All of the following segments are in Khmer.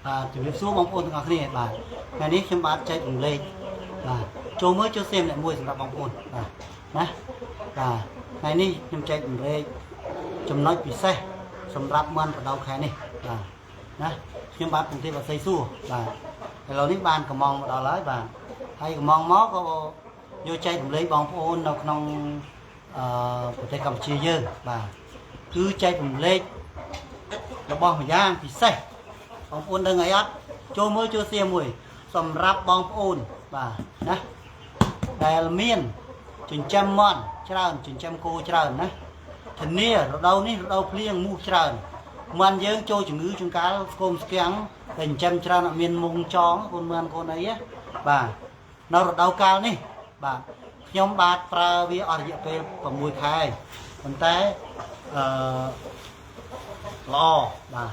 បាទជំរាបសួរបងប្អូនទាំងអស់គ្នាបាទថ្ងៃនេះខ្ញុំបាទចែករំលែកបាទចូលមើលចូលសៀមអ្នកមួយសម្រាប់បងប្អូនបាទណាបាទថ្ងៃនេះខ្ញុំចែករំលែកចំណុចពិសេសសម្រាប់មន្តបដៅខែនេះបាទណាខ្ញុំបាទពងទេពអសីសួរបាទឥឡូវនេះបានកំងមកដល់ហើយបាទហើយកំងមកក៏យកចែករំលែកបងប្អូននៅក្នុងអឺប្រទេសកម្ពុជាយើងបាទគឺចែករំលែករបស់ម្យ៉ាងពិសេស បងប្អូនដឹងអីអត់ចូលមើលចូលសៀមួយសម្រាប់បងប្អូនបាទណាដែលមានចិញ្ចឹមមាន់ច្រើនចិញ្ចឹមគោច្រើនណាធានារដូវនេះរដូវភ្លៀងមូសច្រើនមាន់យើងចូលជំងឺជួនកាលស្គមស្គាំងតែចិញ្ចឹមច្រើនអត់មានមុងចងកូនមាន់កូនអីណាបាទនៅរដូវកាលនេះបាទខ្ញុំបាទប្រើវាអស់រយៈពេល6ខែប៉ុន្តែអឺល្អបាទ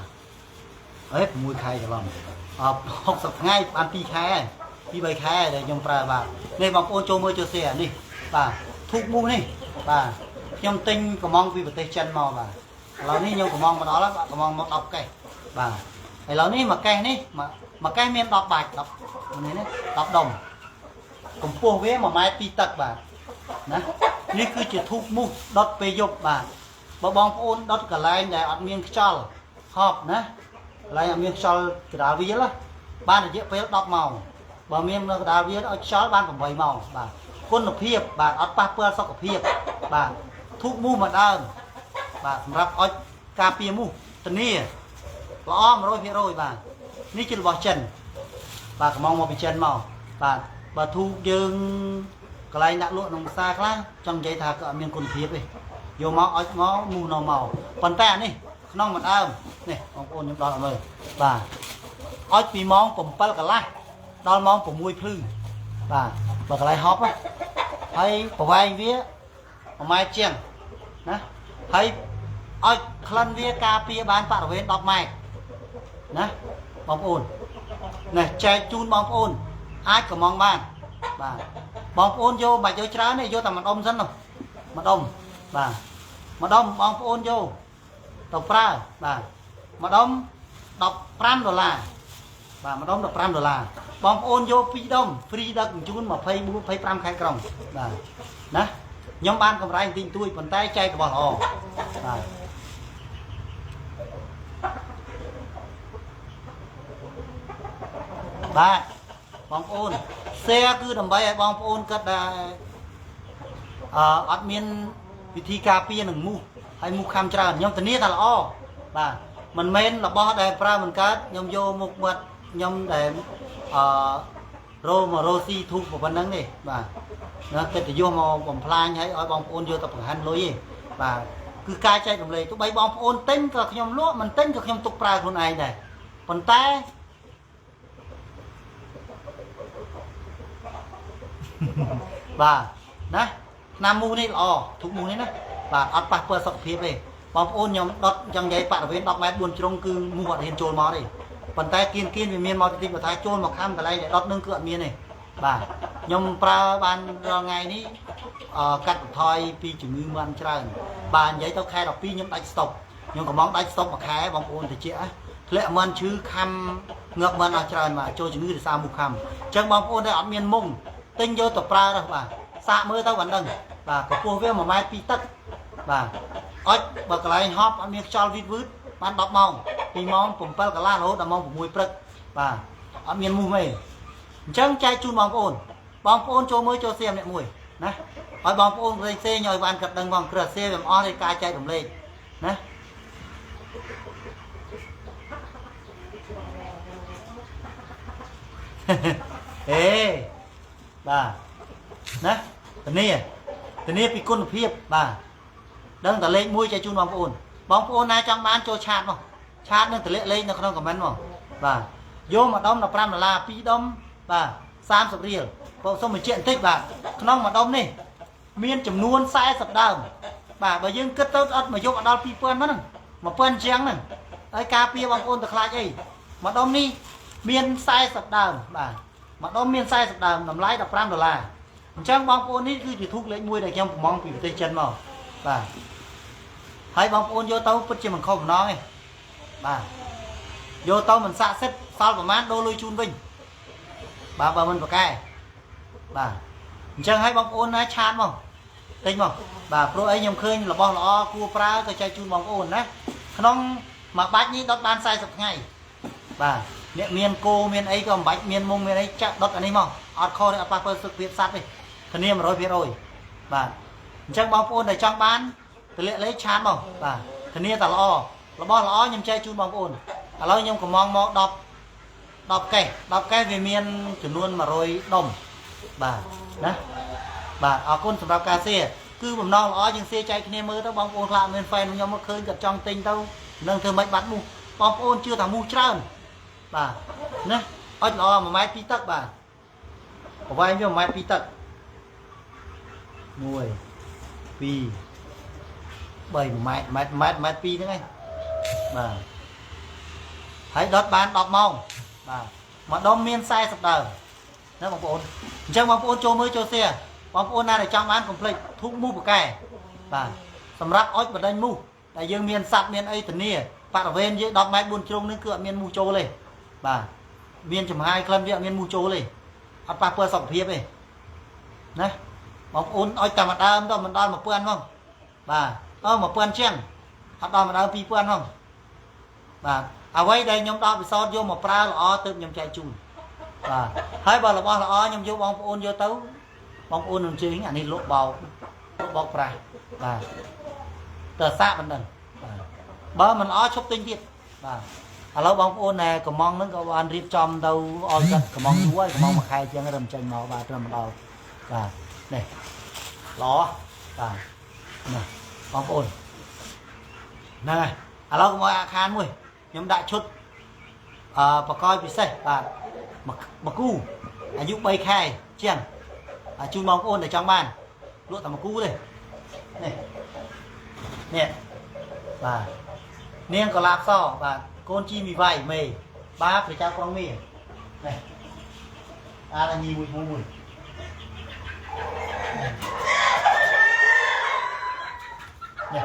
អេ6ខែច្រឡំអ60ថ្ងៃបាន2ខែ2 3ខែដែលខ្ញុំប្រើបាទនេះបងប្អូនចូលមើលចូលសៀនេះបាទធូបមូសនេះបាទខ្ញុំទិញកំងពីប្រទេសចិនមកបាទឥឡូវនេះខ្ញុំកំងមកដល់ហើយបាទកំងមក10កេះបាទឥឡូវនេះមួយកេះនេះមួយកេះមាន10បាច់10នេះណា10ដុំកម្ពស់វា1ម៉ែត្រ2ទឹកបាទណានេះគឺជាធូបមូសដុតពេលយប់បាទបើបងប្អូនដុតកន្លែងដែលអត់មានខ្យល់ហប់ណា កន្លែងអត់មានខ្យល់កដាលវាលបានរយៈពេល10ម៉ោងបើមាននៅកដាលវាលឲ្យខ្យល់បាន8ម៉ោងបាទគុណភាពបាទអត់ប៉ះពាល់សុខភាពបាទធូបមូសមួយដើមបាទសម្រាប់អុចការពារមូសធានាល្អ100%បាទនេះជារបស់ចិនបាទកំងមកពីចិនមកបាទបើធូបយើងកន្លែងដាក់លក់ក្នុងផ្សារខ្លះចង់និយាយថាក៏អត់មានគុណភាពទេយកមកអុចមកមូសនៅមកប៉ុន្តែអានេះក្នុងមួយដើមនេះបងប្អូនខ្ញុំដល់ឲ្យមើលបាទអុចពីម៉ោង7កន្លះដល់ម៉ោង6ភ្លឺបាទបើកន្លែងហប់ហើយប្រវែងវា1ម៉ែត្រជាងណាហើយអុចក្លិនវាការពារបានបរិវេណ10ម៉ែត្រណាបងប្អូននេះចែកជូនបងប្អូនអាចកំងបានបាទបងប្អូនយកមិនបាច់យកច្រើនទេយកតែមួយដុំសិននោះមួយដុំបាទមួយដុំបងប្អូនយកទៅប្រើបាទមួយដុំ15ដុល្លារបាទមួយដុំ15ដុល្លារបងប្អូនយក2ដុំ free ដឹកជញ្ជូន24 25ខែក្រុងបាទណាខ្ញុំបានកម្រៃបន្តិចបន្តួចប៉ុន្តែចែករបស់ល្អបាទបាទបងប្អូន share គឺដើម្បីឲ្យបងប្អូនគិតថាអឺអត់មានវិធីការពារនឹងមូសហើយមូសខាំច្រើនខ្ញុំធានាថាល្អបាទមិនមែនរបស់ដែលប្រើមិនកើតខ្ញុំយកមុខមាត់ខ្ញុំដែលអឺរោមករោស៊ីធូបប៉ុណ្ណឹងទេបាទណាកិត្តិយសមកបំផ្លាញឲ្យឲ្យបងប្អូនយកទៅបង្ហាញលុយទេបាទគឺការចែករំលែកទោះបីបងប្អូនទិញក៏ខ្ញុំលក់មិនទិញក៏ខ្ញុំទុកប្រើខ្លួនឯងដែរប៉ុន្តែ បាទណាឆ្នាំមូសនេះល្អធូបមូសនេះណាបាទអត់ប៉ះពាល់សុខភាពទេបងប្អូនខ្ញុំដុតចង់និយាយបរិវេណ10ម៉ែត្រ4ជ្រុងគឺមូសអត់ហ៊ានចូលមកទេប៉ុន្តែគៀនគៀនវាមានមកតិចបើថាចូលមកខំកន្លែងដែលដុតនឹងគឺអត់មានទេបាទខ្ញុំប្រើបានរាល់ថ្ងៃនេះអឺកាត់បន្ថយពីជំងឺមាន់ច្រើនបាទនិយាយទៅខែ12ខ្ញុំដាច់ស្តុបខ្ញុំកំងដាច់ស្តុបមួយខែបងប្អូនតិចធ្លាក់មាន់ឈឺខំងាប់មាន់អស់ច្រើនបាទចូលជំងឺដោយសារមូសខំអញ្ចឹងបងប្អូនដែលអត់មានមុងទិញយកទៅប្រើទៅបាទសាកមើលទៅបានដឹងបាទកម្ពស់វា1ម៉ែត្រ2ទឹកបាទអុចបើកន្លែងហប់អត់មានខ្យល់វីតវឺតបាន10ម៉ោងពីម៉ោង7កន្លះរហូតដល់ម៉ោង6ព្រឹកបាទអត់មានមូសទេអញ្ចឹងចែកជូនបងប្អូនបងប្អូនចូលមើលចូលសៀមអ្នកមួយណាឲ្យបងប្អូនផ្សេងផ្សេងឲ្យបានកាត់ដឹងផងគ្រឹះសៀមវាមិនអស់ទេការចែករំលែកណាអេបាទណាធានាធានាពីគុណភាពបាទដឹងតែលេខ1ចែកជូនបងប្អូនបងប្អូនណាចង់បានចូល chat មក chat នឹងតម្លាក់លេខនៅក្នុង comment មកបាទយកមួយដុំ15ដុល្លារ2ដុំបាទ30រៀលបងសូមបញ្ជាក់បន្តិចបាទក្នុងមួយដុំនេះមានចំនួន40ដើមបាទបើយើងគិតទៅអត់មកយកដល់2000ហ្នឹង1000ជាងហ្នឹងហើយការពារបងប្អូនទៅខ្លាចអីមួយដុំនេះមាន40ដើមបាទមួយដុំមាន40ដើមតម្លៃ15ដុល្លារអញ្ចឹងបងប្អូននេះគឺជាធូបលេខ1ដែលខ្ញុំប្រមងពីប្រទេសចិនមកបាទហើយបងប្អូនយកទៅពិតជាមិនខុសបំណងទេបាទ យកទៅមិនស័ក្តិសិទ្ធសល់ប្រមាណដូរលុយជូនវិញបាទបើមិនប្រកែបាទអញ្ចឹងឲ្យបងប្អូនណាឆាតមកទិញមកបាទព្រោះអីខ្ញុំឃើញរបស់ល្អគួរប្រើក៏ចែកជូនបងប្អូនណាក្នុងមួយបាច់នេះដុតបាន40ថ្ងៃបាទអ្នកមានគោមានអីក៏មិនបាច់មានមុងមានអីចាក់ដុតអានេះមកអត់ខុសទេអត់ប៉ះពាល់សុខភាពសត្វទេធានា100%បាទអញ្ចឹងបងប្អូនដែលចង់បានទម្លាក់លេខឆាតមកបាទធានាតែល្អរបស់ល្អខ្ញុំចែកជូនបងប្អូនឥឡូវខ្ញុំកំងមក10 10កេះ10កេះវាមានចំនួន100ដុំបាទណាបាទអរគុណសម្រាប់ការសៀគឺបំណងល្អជាងសៀចែកគ្នាមើលទៅបងប្អូនខ្លះមានហ្វេនខ្ញុំមកឃើញគាត់ចង់ទិញទៅនឹងធ្វើម៉េចបាត់មូសបងប្អូនជឿថាមូសច្រើនបាទណាអុចល្អ1ម៉ែត្រ2ទឹកបាទប្រវែងវា1ម៉ែត្រ2ទឹក1 2 3ម៉ែត្រម៉ែត្រម៉ែត្រម៉ែត្រ2ហ្នឹងឯងបាទហើយដុតបាន10ម៉ោងបាទមួយដុំមាន40ដើមណាបងប្អូនអញ្ចឹងបងប្អូនចូលមើលចូលសៀបងប្អូនណាដែលចង់បានកុំភ្លេចធូបមូសប៉កែបាទសម្រាប់អុចបណ្ដេញមូសដែលយើងមានសัตว์មានអីធានាបរិវេណយើង10ម៉ែត្រ4ជ្រុងនេះគឺអត់មានមូសចូលទេបាទមានចំហាយក្លិនវាអត់មានមូសចូលទេអត់ប៉ះពាល់សុខភាពទេណាបងប្អូនអុចតែមួយដើមទៅមិនដល់1000ផងបាទអឺ1000ជាងអត់ដល់មួយដើម2000ផងបាទអ្វីដែលខ្ញុំដល់ពិសោធន៍យកមកប្រើល្អទើបខ្ញុំចែកជូនបាទហើយបើរបស់ល្អខ្ញុំយកបងប្អូនយកទៅបងប្អូននឹងជើងអានេះលក់បោកលក់បោកប្រាស់បាទតើសាកមិនដឹងបាទបើមិនល្អឈប់ទិញទៀតបាទឥឡូវបងប្អូនណែកំងហ្នឹងក៏បានរៀបចំទៅឲ្យគាត់កំងយូរហើយកំងមួយខែជាងរំចេញមកបាទត្រឹមដល់បាទនេះល្អបាទណាបងប្អូនហ្នឹងហើយឥឡូវកុំឲ្យអាខានមួយខ្ញុំដាក់ឈុតអឺបកយពិសេសបាទមួយគូអាយុ3ខែជាងជូនបងប្អូនដែលចង់បានលក់តែមួយគូទេនេះនេះបាទនាងកលាបសបាទកូនជីមីវ៉ៃមេបាទព្រះចៅក្រុងមានេះអារញីមួយមួយនេះ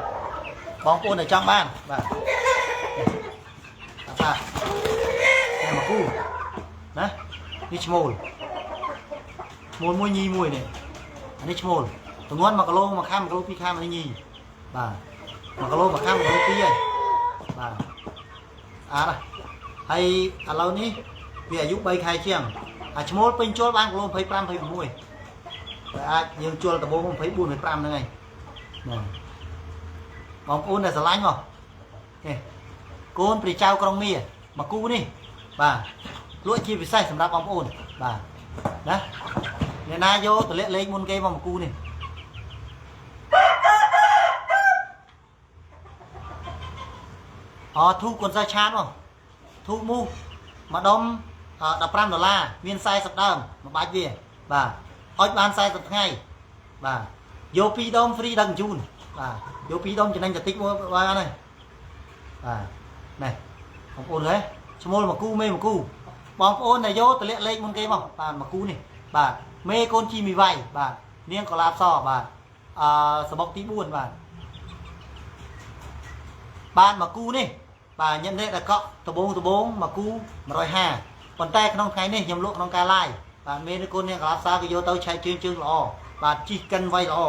បងប្អូនដែលចង់បានបាទបាទនេះមកគូណានេះឈ្មោលឈ្មោលមួយញីមួយនេះអានេះឈ្មោលទម្ងន់1គីឡូ1ខាំ1គីឡូ2ខាំនេះញីបាទ1គីឡូ1ខាំ1គីឡូ2ហើយបាទស្អាតហើយឥឡូវនេះវាអាយុ3ខែជាងអាឈ្មោលពេញជុលបានគីឡូ25 26តែអាចយើងជុលដំបូង24 25ហ្នឹងហើយណាបងប្អូនដែលស្រឡាញ់មកនេះកូនព្រះចៅក្រុងមាមួយគូនេះបាទលក់ជាពិសេសសម្រាប់បងប្អូនបាទណាអ្នកណាយកទម្លាក់លេខមុនគេមកមួយគូនេះអធូកូនសិស្សឆាតមកធូមូសម្ដុំ15ដុល្លារមាន40ដើមមួយបាច់វាបាទអុចបាន40ថ្ងៃបាទយក2ដុំ free ដឹកជូនបាទយក2ដុំចំណេញតែតិចមកបានហើយបាទនេះបងប្អូនហ៎ឈ្មោះមួយគូមេមួយគូបងប្អូនដែលយកទម្លាក់លេខមុនគេមកបាទមួយគូនេះបាទមេកូនជីមីវ៉ៃបាទនាងកលាបសបាទអឺសបុកទី4បាទបាទមួយគូនេះបាទញ៉ាំនេះដែលកក់ដបងដបងមួយគូ150ប៉ុន្តែក្នុងថ្ងៃនេះខ្ញុំលក់ក្នុងការ live បាទមេនេះកូននាងកលាបសគេយកទៅឆែកជើងជើងល្អបាទជីកកិនវៃល្អ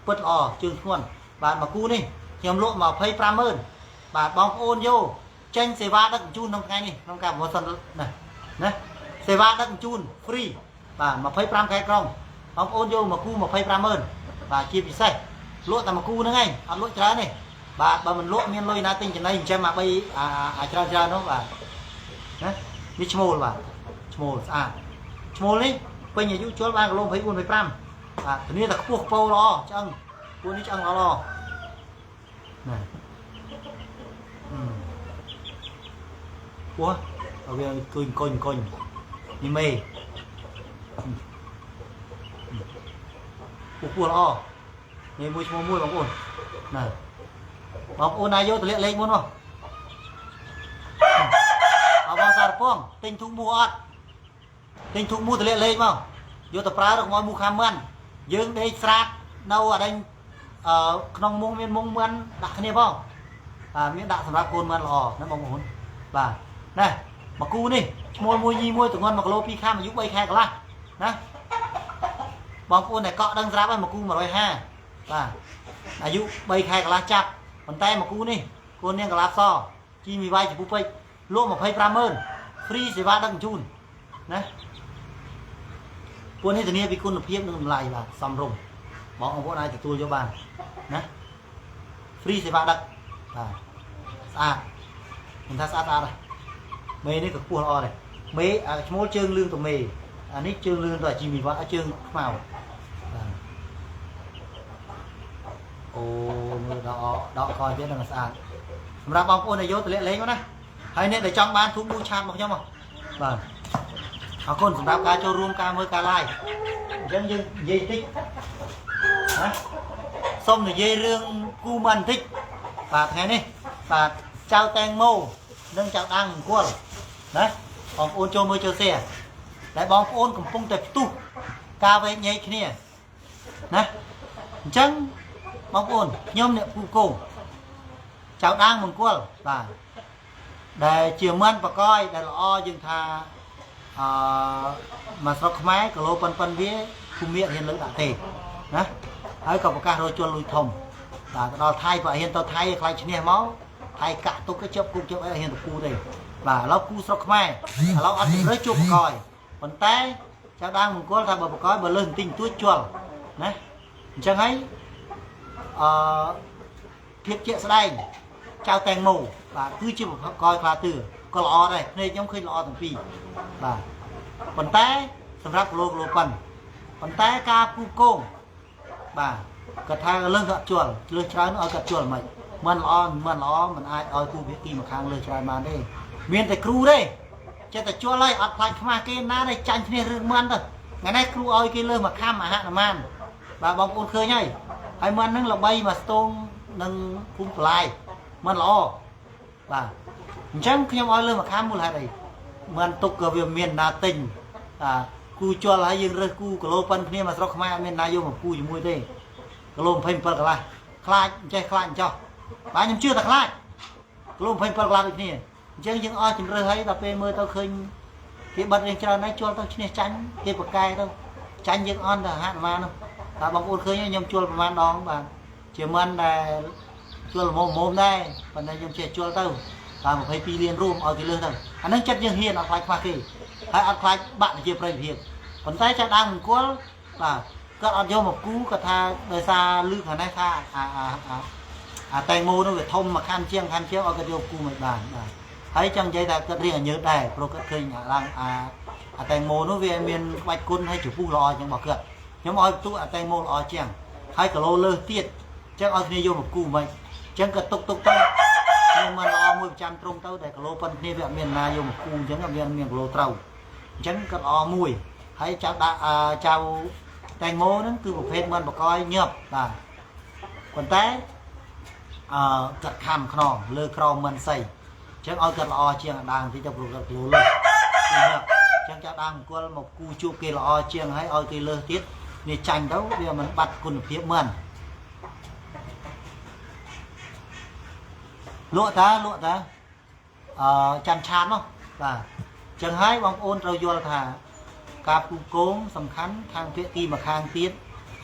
ពិតល្អជើងធ្ងន់បាទមួយគូនេះខ្ញុំលក់250,000បាទបងប្អូនយកចេញសេវាដឹកជញ្ជូនក្នុងថ្ងៃនេះក្នុងការ promotion ណាណាសេវាដឹកជញ្ជូន free បាទ25ខែក្រុងបងប្អូនយកមួយគូ250,000បាទជាពិសេសលក់តែមួយគូហ្នឹងឯងអត់លក់ច្រើនទេបាទបើមិនលក់មានលុយណាទិញចំណីចិញ្ចឹមអា3អាច្រើនច្រើននោះបាទណានេះឈ្មោលបាទឈ្មោលស្អាតឈ្មោលនេះពេញអាយុជលបានគីឡូ24 25បាទធានាតែខ្ពស់ខ្ពោល្អឆ្អឹងពួកនេះឆ្អឹងល្អល្អណាពោះឲ្យវាអង្គុយអង្គុយអង្គុយនេះមេពោះពោះល្អនេះមួយឈ្មោះមួយបងប្អូនណាបងប្អូនណាយកទម្លាក់លេខមុនមកអបងសារពងទិញធូបមូអត់ទិញធូបមូទម្លាក់លេខមកយកទៅប្រើរកមកមូខាំមិនយើងដេកស្រាតនៅអដេញអឺក្នុងមុងមានមុងមិនដាក់គ្នាផងបាទមានដាក់សម្រាប់កូនមិនល្អណាបងប្អូនបាទ ណាមកគូនេះឈ្មោះមួយញីមួយទងន់1គីឡូ2ខាំអាយុ3ខែកន្លះណាបងប្អូនដែលកក់ដឹងស្រាប់ហើយមកគូ150បាទអាយុ3ខែកន្លះចាប់ប៉ុន្តែមកគូនេះគូនាងកលាបសជីមីវាយចំពុះពេជ្រលក់250,000 free សេវាដឹកជញ្ជូនណាពួកនេះធានាពីគុណភាពនិងតម្លៃបាទសមរម្យបងប្អូនអាចទទួលយកបានណា free សេវាដឹកបាទស្អាតមិនថាស្អាតស្អាតទេមេនេះក៏ខ្ពស់ល្អដែរមេអាឈ្មោលជើងលឿងទៅមេអានេះជើងលឿងទៅអាជីមីវ៉ាជើងខ្មៅបាទអូមើលដកដកខទៀតនឹងស្អាតសម្រាប់បងប្អូនដែលយកទៅលាក់លេងមកណាហើយអ្នកដែលចង់បានធូបមូឆាតមកខ្ញុំមកបាទអរគុណសម្រាប់ការចូលរួមការមើលការ live អញ្ចឹងយើងនិយាយតិចណាសូមនិយាយរឿងគូមិនបន្តិចបាទថ្ងៃនេះបាទចៅតែងម៉ូនិងចៅដាងអង្គលណាបងប្អូនចូលមើលចូល share តែបងប្អូនកំពុងតែផ្ទុះការវែកញែកគ្នាណាអញ្ចឹងបងប្អូនខ្ញុំអ្នកពូគោចៅដាងមង្គលបាទដែលជាមិនបកយដែលល្អយើងថាអឺមកស្រុកខ្មែរគីឡូប៉ុនប៉ុនវាភូមិហ៊ានលើកដាក់ទេណាហើយក៏ប្រកាសរកជលលុយធំបាទទៅដល់ថៃបើហ៊ានទៅថៃខ្លាចឈ្នះមកថៃកាក់ទុកទៅជប់គុកជប់អីហ៊ានទៅគូទេបាទឥឡូវគូស្រុកខ្មែរឥឡូវអត់ជំរឿជួបបកយប៉ុន្តែចៅដាងមង្គលថាបើបកយបើលើសបន្តិចបន្តួចជល់ណាអញ្ចឹងហើយអឺភាពជាក់ស្ដែងចៅតែងម៉ូបាទគឺជាបកយខ្លាទឿក៏ល្អដែរភ្នែកខ្ញុំឃើញល្អទាំងពីរបាទប៉ុន្តែសម្រាប់គីឡូគីឡូប៉ុនប៉ុន្តែការគូគងបាទគាត់ថាលើសគាត់ជល់លើសច្រើនឲ្យគាត់ជល់មិនមិនល្អមិនល្អមិនអាចឲ្យគូភាគីម្ខាងលើសច្រើនបានទេមានតែគ្រូទេចេះតែជល់ហើយអត់ខ្លាចខ្មាស់គេណាទេចាញ់គ្នារឿងមិនទៅថ្ងៃនេះគ្រូឲ្យគេលើសមកខំអហនុមានបាទបងប្អូនឃើញហើយហើយមិនហ្នឹងល្បីមកស្ទងនឹងភូមិបន្លាយមិនល្អបាទអញ្ចឹងខ្ញុំឲ្យលើសមកខំមូលហេតុអីមិនទុកក៏វាមានណាទិញបាទគូជល់ហើយយើងរើសគូគីឡូប៉ុនគ្នាមកស្រុកខ្មែរអត់មានណាយកមកគូជាមួយទេគីឡូ27កន្លះខ្លាចចេះខ្លាចអញ្ចោះបាទខ្ញុំជឿតែខ្លាចគីឡូ27កន្លះដូចគ្នាអញ្ចឹងយើងអស់ជំរើសហើយដល់ពេលមើលទៅឃើញគេបិទរៀងច្រើនហើយជល់ទៅឈ្នះចាញ់គេប្រកែទៅចាញ់យើងអន់ទៅហនុមាននោះបាទបងប្អូនឃើញខ្ញុំជល់ប្រហែលដងបាទជាមិនដែលជល់ល្មមល្មមដែរប៉ុន្តែខ្ញុំចេះជល់ទៅបាទ22លានរួមឲ្យគេលើសទៅអានឹងចិត្តយើងហ៊ានអត់ខ្លាចខ្វះគេហើយអត់ខ្លាចបាក់ប្រជាប្រិយភាពប៉ុន្តែចាស់ដើមមង្គលបាទគាត់អត់យកមកគូគាត់ថាដោយសារលឺខាងនេះថាអាអាអាអាតែងម៉ូនោះវាធំមួយខាន់ជាងខាន់ជាងឲ្យគាត់យកគូមិនបានបាទហើយចង់និយាយថាគាត់រៀងឲ្យញើតដែរព្រោះគាត់ឃើញអាឡើងអាអាតែងម៉ូនោះវាមានក្បាច់គុណហើយជពុះល្អជាងរបស់គាត់ខ្ញុំឲ្យបន្ទុកអាតែងម៉ូល្អជាងហើយគីឡូលើសទៀតអញ្ចឹងឲ្យគ្នាយកមកគូមិនអញ្ចឹងគាត់ទុកទុកទៅខ្ញុំមិនល្អមួយប្រចាំត្រង់ទៅតែគីឡូប៉ុនគ្នាវាអត់មានណាយកមកគូអញ្ចឹងអត់មានមានគីឡូត្រូវអញ្ចឹងគាត់ល្អមួយហើយចៅដាក់ចៅតែងម៉ូហ្នឹងគឺប្រភេទមិនបកយញាប់បាទប៉ុន្តែអឺគាត់ខំខ្នងលើក្រមមិនសីអញ្ចឹងឲ្យគាត់ល្អជាងអាដាងតិចទៅព្រោះគាត់គីឡូលើសគឺញាប់អញ្ចឹងចៅដាងអង្គលមកគូជួបគេល្អជាងហើយឲ្យគេលើសទៀតនេះចាញ់ទៅវាមិនបាត់គុណភាពមិនលក់តាលក់តាអឺចាំឆាតនោះបាទអញ្ចឹងហើយបងប្អូនត្រូវយល់ថាការគូគងសំខាន់ខាងភាគីម្ខាងទៀត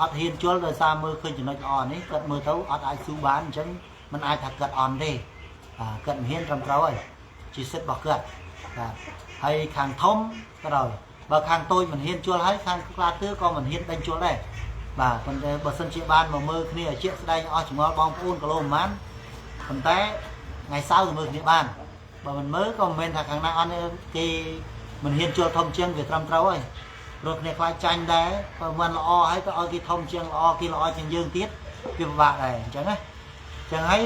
អត់ហ៊ានជល់ដោយសារមើលឃើញចំណុចល្អនេះគាត់មើលទៅអត់អាចស៊ូបានអញ្ចឹងมันអាចថាគាត់អន់ទេបាទគាត់មិនហ៊ានត្រឹមត្រូវហើយជាសិទ្ធិរបស់គាត់បាទហើយខាងធំក៏ដោយបើខាងតូចមិនហ៊ានជល់ហើយខាងខ្លាទឿក៏មិនហ៊ានដេញជល់ដែរបាទប៉ុន្តែបើសិនជាបានមកមើលគ្នាជាក់ស្ដែងអស់ចម្ងល់បងប្អូនគីឡូប្រហែលប៉ុន្តែថ្ងៃសៅរ៍ទៅមើលគ្នាបានបើមិនមើលក៏មិនមែនថាខាងណាអត់គេមិនហ៊ានជល់ធំជាងវាត្រឹមត្រូវហើយព្រោះគ្នាខ្លាចចាញ់ដែរបើមិនល្អហើយទៅឲ្យគេធំជាងល្អគេល្អជាងយើងទៀតវាពិបាកដែរអញ្ចឹងណាអញ្ចឹងហើយ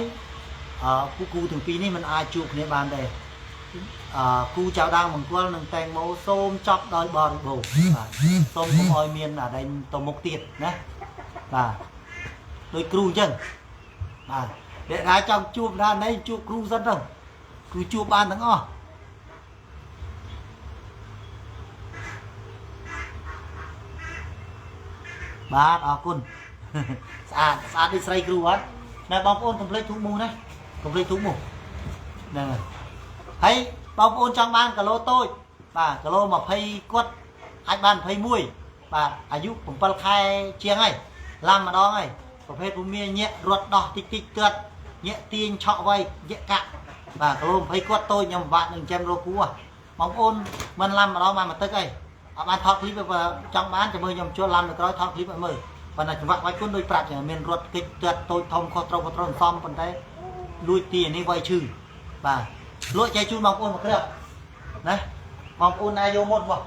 អឺគូគូទាំងពីរនេះมันអាចជួបគ្នាបានដែរអឺគូចៅដាងមង្គលនិងតែងម៉ូសូមចប់ដោយបរិបូរណ៍បាទសូមកុំឲ្យមានអាដែងទៅមុខទៀតណាបាទដូចគ្រូអញ្ចឹងបាទអ្នកណាចង់ជួបណានេះជួបគ្រូសិនទៅគ្រូជួបបានទាំងអស់បាទអរគុណស្អាតស្អាតដូចស្រីគ្រូអត់ណែបងប្អូនកុំភ្លេចធូបមូសណាកុំភ្លេចធូបមូសហ្នឹងហើយ បងប្អូនចង់បានគីឡូតូចបាទគីឡូ20គាត់អាចបាន21បាទអាយុ7ខែជាងហើយឡាំម្ដងហើយប្រភេទភូមិញាក់រត់ដោះតិចតិចទាត់ញាក់ទាញឆក់ໄວញាក់កាក់បាទគីឡូ20គាត់តូចខ្ញុំពិបាកនឹងចាំរកគួរបងប្អូនមិនឡាំម្ដងបានមួយទឹកហើយអត់បានថតឃ្លីបចង់បានចាំមើលខ្ញុំជួលឡាំនៅក្រោយថតឃ្លីបឲ្យមើលប៉ុន្តែចង្វាក់វាយគុណដូចប្រាប់ចឹងមានរត់គិចទាត់តូចធំខុសត្រូវខុសត្រូវសំប៉ុន្តែលួចទីនេះវាយឈឺបាទលក់ចែកជូនបងប្អូនមកគ្រាប់ណាបងប្អូនណាយកមុនមក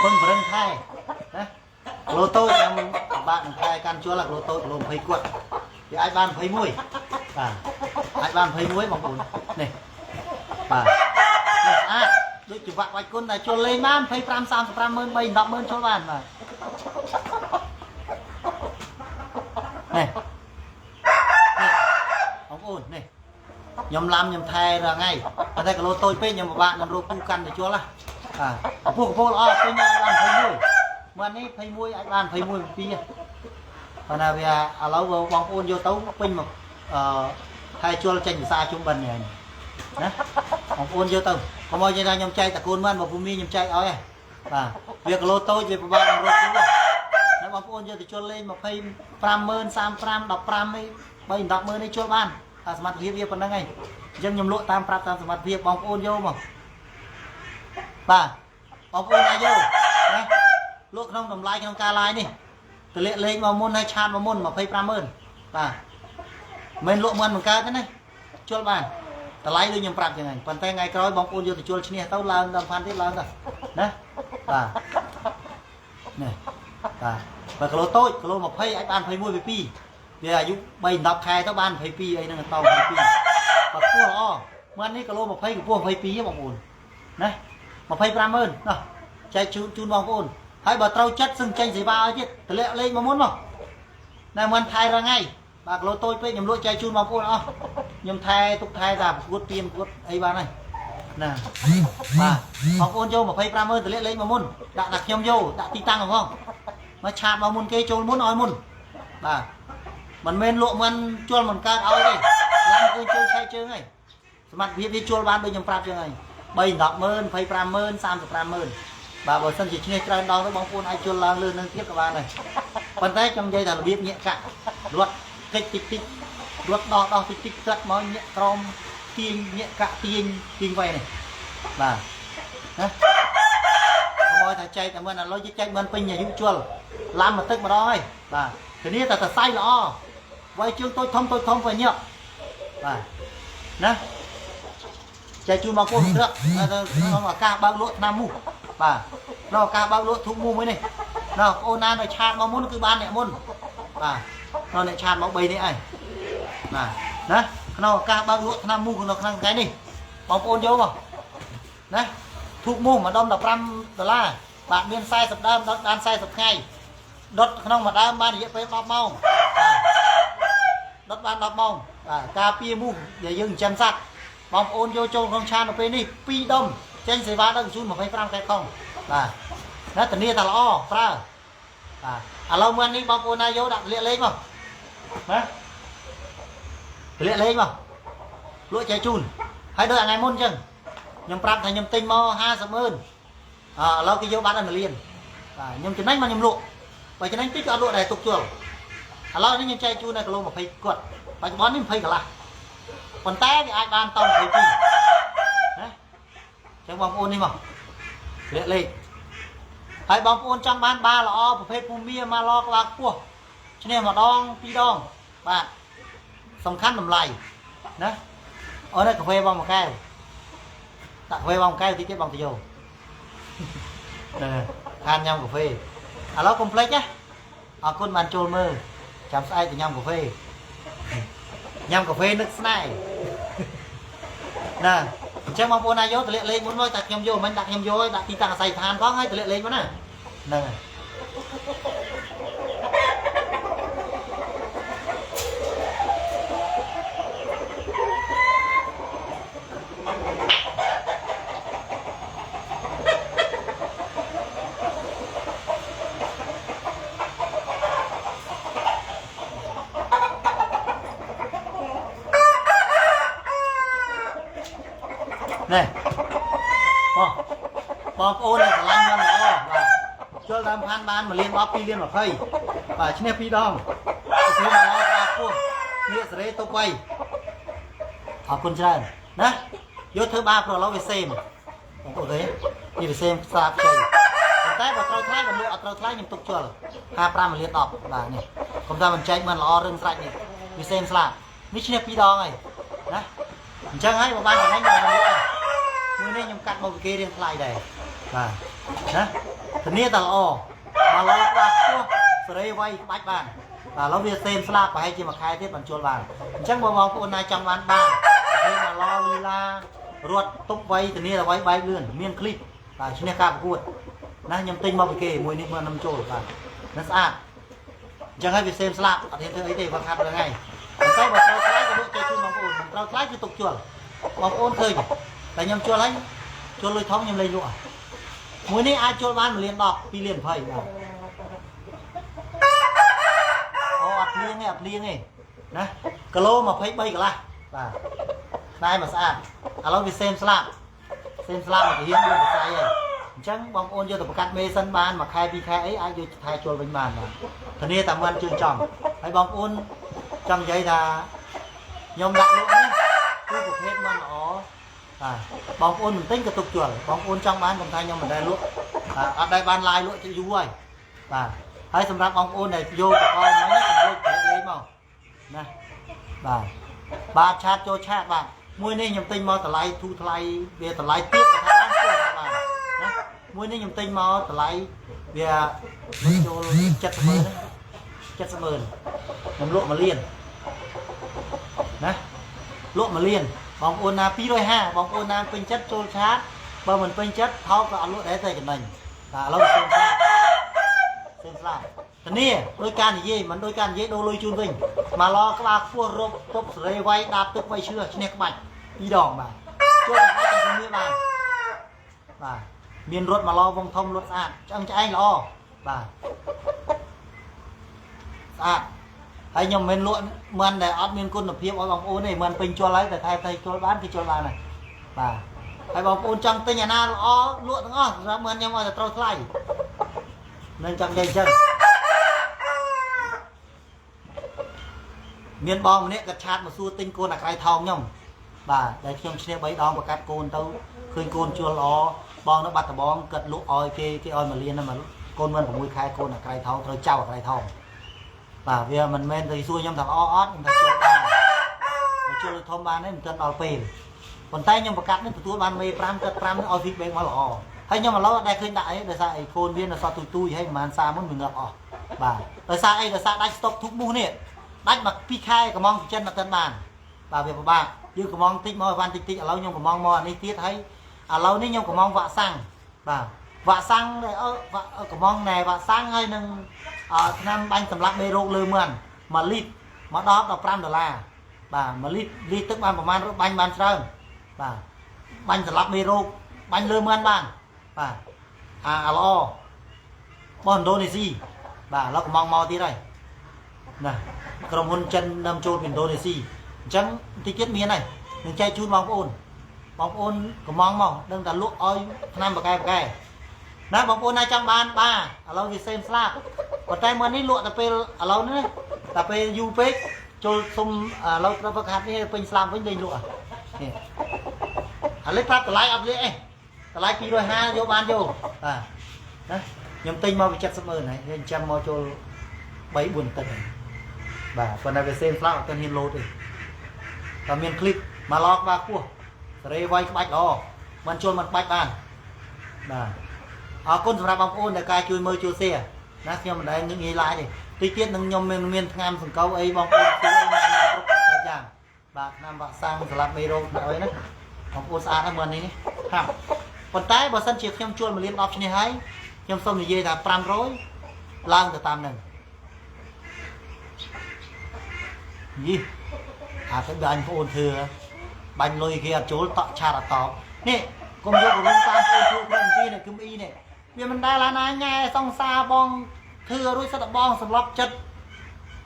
ពឹងប្រឹងថែណាគីឡូតូចខ្ញុំបាក់នឹងថែកាន់ជួលគីឡូតូចគីឡូ20គាត់វាអាចបាន21បាទអាចបាន21បងប្អូននេះបាទនេះស្អាតដូចចង្វាក់វាច់គុណតែជុលលេងបាន25 35ម៉ឺន3 10ម៉ឺនជុលបានបាទនេះបងប្អូននេះខ្ញុំឡាំខ្ញុំថែរាល់ថ្ងៃប៉ុន្តែគីឡូតូចពេកខ្ញុំពិបាកនឹងរកគូកាន់ទៅជុលណាបាទពពោះកពោល្អពេញអាចបាន21មកនេះ21អាចបាន21 2ប៉ុន្តែវាឥឡូវបងប្អូនយកទៅពេញមកអឺថែជុលចេញភាសាជុំបិណ្ឌនេះណាបងប្អូនយកទៅកុំឲ្យនិយាយថាខ្ញុំចែកតកូនមិនបើភូមិខ្ញុំចែកឲ្យហ៎បាទវាគីឡូតូចវាពិបាកនឹងរកគូណាបងប្អូនយកទៅជុលលេង25ម៉ឺន35 15នេះ3 10ម៉ឺននេះជុលបានតែសមត្ថភាពវាប៉ុណ្្នឹងឯងអញ្ចឹងខ្ញុំលក់តាមប្រាប់តាមសមត្ថភាពបងប្អូនយកមកបាទបងប្អូនអាចយកណាលក់ក្នុងតម្លៃក្នុងការឡាយនេះទលាក់លេខមកមុនហើយឆាតមកមុន25ម៉ឺនបាទមិនលក់មិនបង្កើតទេណាជុលបានតម្លៃដូចខ្ញុំប្រាប់ចឹងហ្នឹងប៉ុន្តែថ្ងៃក្រោយបងប្អូនយកទៅជុលឈ្នះទៅឡើងដល់ផាន់ទៀតឡើងទៅណាបាទនេះបាទបើគីឡូតូចគីឡូ20អាចបាន21 22វាអាយុ3 10ខែទៅបាន22អីហ្នឹងត22បើខ្ពស់ល្អមិននេះគីឡូ20កម្ពស់22បងប្អូនណា25ម៉ឺនណោះចែកជូនបងប្អូនហើយបើត្រូវចិត្តសឹងចេញសេវាឲ្យទៀតទម្លាក់លេខមកមុនមកណែមិនថែរាល់ថ្ងៃបាទគីឡូតូចពេកខ្ញុំលក់ចែកជូនបងប្អូនអស់ខ្ញុំថែទុកថែតាប្រកួតទៀមប្រកួតអីបានហើយណាបាទបងប្អូនយក25ម៉ឺនទម្លាក់លេខមកមុនដាក់តែខ្ញុំយកដាក់ទីតាំងផងមកឆាតមកមុនគេចូលមុនឲ្យមុនបាទមិនមែនលក់មិនជុលមិនកើតឲ្យទេឡើងអង្គុយជើងឆែកជើងហើយសមត្ថភាពវាជុលបានដូចខ្ញុំប្រាប់ចឹងហើយ3 10ម៉ឺន25ម៉ឺន35ម៉ឺនបាទបើសិនជាឈ្នះច្រើនដងទៅបងប្អូនអាចជុលឡើងលើនឹងទៀតក៏បានដែរប៉ុន្តែចង់និយាយថារបៀបញាក់កាក់រត់កិច្ចតិចតិចរត់ដោះដោះតិចតិចកាត់មកញាក់ក្រមទាញញាក់កាក់ទាញទាញໄວនេះបាទណាកុំឲ្យថាចែកតែមិនឥឡូវចែកមិនពេញអាយុជុលឡាំមកទឹកម្ដងហើយបាទធានាតែសរសៃល្អវាយជើងតូចធំតូចធំវិញញាក់បាទណាចែកជូនបងប្អូនត្រឹកក្នុងឱកាសបើកលក់ឆ្នាំមូសបាទក្នុងឱកាសបើកលក់ធុកមូសមួយនេះណោះបងអូនណានៅឆាតមកមុនគឺបានអ្នកមុនបាទក្នុងអ្នកឆាតមក3នេះឯងបាទណាក្នុងឱកាសបើកលក់ឆ្នាំមូសក្នុងថ្ងៃនេះបងប្អូនយកមកណាធុកមូសម្ដុំ15ដុល្លារបាទមាន40ដើមដុតបាន40ថ្ងៃដុតក្នុងមួយដើមបានរយៈពេល10ម៉ោងបាទដុតបាន10ម៉ោងបាទការពារមូសដែលយើងចិញ្ចឹមសត្វបងប្អូនយកចូលក្នុងឆាននៅពេលនេះ2ដុំចេញសេវាដឹកជញ្ជូន25ខែខុងបាទណាធានាថាល្អប្រើបាទឥឡូវមើលនេះបងប្អូនណាយកដាក់ទលាក់លេខមកណាទលាក់លេខមកលក់ចែកជូនហើយដូចថ្ងៃមុនអញ្ចឹងខ្ញុំប្រាប់ថាខ្ញុំទិញមក50ម៉ឺនអឥឡូវគេយកបាត់ដល់1លានបាទខ្ញុំចំណេញមកខ្ញុំលក់បើចំណេញតិចក៏អត់លក់ដែរទុកជុលឥឡូវនេះខ្ញុំចែកជូននៅគីឡូ20គាត់បច្ចុប្បន្ននេះ20កន្លះប៉ុន្តែវាអាចបានត22ណាចឹងបងប្អូននេះមកលាក់លេខហើយបងប្អូនចង់បានបាល្អប្រភេទភូមិមកឡក្បាលខ្ពស់ឈ្នះម្ដងពីរដងបាទសំខាន់តម្លៃណាអូនកាហ្វេបងមួយកែវដាក់កាហ្វេបងមួយកែវតិចទៀតបងទៅយកហ្នឹងខានញ៉ាំកាហ្វេឥឡូវកុំភ្លេចណាអរគុណបានចូលមើលចាំស្អែកទៅញ៉ាំកាហ្វេញ៉ាំកាហ្វេនឹកស្នេហ៍ណាអញ្ចឹងបងប្អូនណាយកទលាក់លេខមុនមកតែខ្ញុំយកមិនដាក់ខ្ញុំយកឲ្យដាក់ទីតាំងអាស័យដ្ឋានផងហើយទលាក់លេខមកណាហ្នឹងហើយ នេះអូបងប្អូនដែលស្រឡាញ់មិនល្អបាទជុលតាមផានបាន1លាន10 2លាន20បាទឈ្នះ2ដងប្រភេទល្អក្បាលពោះនេះសេរីតុបໄວអរគុណច្រើនណាយកធ្វើបាបព្រោះឥឡូវវាសេមបងប្អូនទេនេះវាសេមស្រាបជ័យប៉ុន្តែបើត្រូវថ្លៃបើលក់អត់ត្រូវថ្លៃខ្ញុំទុកជុល55លាន10បាទនេះកុំថាមិនចែកមិនល្អរឿងស្រេចនេះវាសេមស្លាបនេះឈ្នះ2ដងហើយណាអញ្ចឹងហើយបើបានចំណេញខ្ញុំលក់មួយនេះខ្ញុំកាត់មកពីគេរៀងថ្លៃដែរបាទណាធានាតែល្អមកល្អក្បាលពោះសេរីໄວក្បាច់បានបាទឥឡូវវាសេមស្លាបប្រហែលជាមួយខែទៀតបានជួលបានអញ្ចឹងបើបងប្អូនណាចង់បានបានគេមកឡលីឡារត់ទប់ໄວធានាតែໄວបែកលឿនមានคลิปបាទឈ្នះការប្រកួតណាខ្ញុំទិញមកពីគេមួយនេះមកនំចូលបាទណាស្អាតអញ្ចឹងហើយវាសេមស្លាបអត់ហ៊ានធ្វើអីទេគាត់ខាត់រឿងហ្នឹងប៉ុន្តែបើត្រូវថ្លៃក៏លក់ចេះជូនបងប្អូនមិនត្រូវថ្លៃគឺទុកជួលបងប្អូនឃើញតែខ្ញុំជួលហើយជួលលុយធំខ្ញុំលេងលក់មួយនេះអាចជួលបាន1លាន10 2លាន20បាទអូអត់ភ្លៀងទេអត់ភ្លៀងទេណាគីឡូ23កន្លះបាទខ្នែមកស្អាតឥឡូវវាសេមស្លាប់សេមស្លាប់មករៀង4សរសៃហើយអញ្ចឹងបងប្អូនយកទៅប្រកាត់មេសិនបានមួយខែពីរខែអីអាចយកថែជួលវិញបានបាទធានាតែមិនជឿចំហើយបងប្អូនចង់និយាយថាខ្ញុំដាក់លក់នេះគឺប្រភេទមិនល្អបាទបងប្អូនមិនទិញក៏ទុកជួលបងប្អូនចង់បានកុំថាខ្ញុំមិនដែលលក់បាទអត់ដែលបានឡាយលក់ជាយូរហើយបាទហើយសម្រាប់បងប្អូនដែលយកបកមិញកុំភ្លេចប្រាប់លេខមកណាបាទបាទ chat ចូល chat បាទមួយនេះខ្ញុំទិញមកតម្លៃធូរថ្លៃវាតម្លៃទៀបក៏ថាបានគួរថាបានណាមួយនេះខ្ញុំទិញមកតម្លៃវាចូល70ម៉ឺន70ម៉ឺនខ្ញុំលក់1លានណាលក់1លានបងប្អូនណា250បងប្អូនណាពេញចិត្តចូល chat បើមិនពេញចិត្តថោកក៏អត់លក់ដែរតែចំណេញបាទឥឡូវសេមស្លាប់សេមស្លាប់ធានាដោយការនិយាយមិនដោយការនិយាយដូរលុយជូនវិញមកឡក្បាលខ្ពស់រົບទប់សេរីໄວដាបទឹកໄວឈឿឈ្នះក្បាច់ពីរដងបាទជួយក្បាច់ទាំងគ្នាបានបាទមានរត់មកឡវងធំរត់ស្អាតឆ្អឹងឆ្អែងល្អបាទស្អាតហើយខ្ញុំមិនលក់មិនដែលអត់មានគុណភាពឲ្យបងប្អូនទេមិនពេញជលហើយតែថែថៃជលបានគឺជលបានហើយបាទហើយបងប្អូនចង់ទិញអាណាល្អលក់ទាំងអស់សម្រាប់មិនខ្ញុំឲ្យតែត្រូវថ្លៃនឹងចង់និយាយចឹងមានបងម្នាក់គាត់ chat មកសួរទិញកូនអាក្រៃថោងខ្ញុំបាទដែលខ្ញុំឈ្នះ3ដងប្រកាសកូនទៅឃើញកូនជួលល្អបងនៅបាត់ដំបងគាត់លក់ឲ្យគេគេឲ្យ1លានណាមកកូនមិន6ខែកូនអាក្រៃថោងត្រូវចៅអាក្រៃថោងបាទវាមិនមែនទៅសួរខ្ញុំថាល្អអត់ខ្ញុំថាជួលបានជួលលុយធំបានទេមិនទាន់ដល់ពេលប៉ុន្តែខ្ញុំប្រកាសនេះទទួលបានមេ5គាត់5ឲ្យ feedback មកល្អហើយខ្ញុំឥឡូវអត់ដែលឃើញដាក់អីដោយសារអីកូនវានៅសល់ទូចទូចហើយប្រហែលសាមុនវាងាប់អស់បាទដោយសារអីដោយសារដាច់ stop ធុកមូសនេះដាច់មក2ខែកំងចិនអត់ទាន់បានបាទវាពិបាកយើងកំងតិចមកឲ្យបានតិចតិចឥឡូវខ្ញុំកំងមកអានេះទៀតហើយឥឡូវនេះខ្ញុំកំងវ៉ាក់សាំងបាទវ៉ាក់សាំងកំងណែវ៉ាក់សាំងហើយនឹងថ្នាំបាញ់សម្លាប់មេរោគលើមាន់1លីត្រមកដល់15ដុល្លារបាទ1លីត្រលីទឹកបានប្រហែលបាញ់បានច្រើនបាទបាញ់សម្លាប់មេរោគបាញ់លើមាន់បានបាទអាល្អរបស់ឥណ្ឌូនេស៊ីបាទឥឡូវកំងមកទៀតហើយណាក្រុមហ៊ុនចិននាំចូលពីឥណ្ឌូនេស៊ីអញ្ចឹងតិចទៀតមានហើយនឹងចែកជូនបងប្អូនបងប្អូនកំងមកដឹងតែលក់ឲ្យថ្នាំបកែបកែណាបងប្អូនណាចង់បានបាទឥឡូវវាសេមស្លាប់ប៉ុន្តែមើលនេះលក់តែពេលឥឡូវនេះតែពេលយូរពេកចូលសុំឥឡូវត្រូវវឹកហាត់នេះពេញស្លាប់វិញលេងលក់នេះឥឡូវប្រាប់តម្លៃអត់លៀកអីតម្លៃ250យកបានយកបាទណាខ្ញុំទិញមកពី70ម៉ឺនហើយខ្ញុំចាំមកចូល3 4ទឹកហើយបាទប៉ុន្តែវាសេមស្លាប់អត់ទាន់ហ៊ានលោតទេតែមានคลิปមកឡក្បាលខ្ពស់សេរីវាយក្បាច់ល្អមិនជុលមិនបាច់បានបាទអរគុណសម្រាប់បងប្អូនដែលការជួយមើលជួយ share ណាខ្ញុំមិនដែលងាយឡាយទេតិចទៀតនឹងខ្ញុំមានថ្នាំសង្កូវអីបងប្អូនជួយអីមកគ្រប់បែបយ៉ាងបាទថ្នាំវ៉ាក់សាំងសម្រាប់មេរោគអីណាបងប្អូនស្អាតណាស់មើលនេះហាប់ប៉ុន្តែបើសិនជាខ្ញុំជួល1លាន10ឈ្នះហើយខ្ញុំសូមនិយាយថា500ឡើងទៅតាមនឹងយីអាទៅបាញ់បងប្អូនធ្វើបាញ់លុយគេអត់ចូលតក់ chat អត់តបនេះកុំយកករំតាមបងប្អូនធ្វើក្នុងទីនេះគឺអ៊ីនេះវាមិនដែលអាណាញ៉ែសង្សារបងធ្វើរួចសិតតែបងសម្លប់ចិត្ត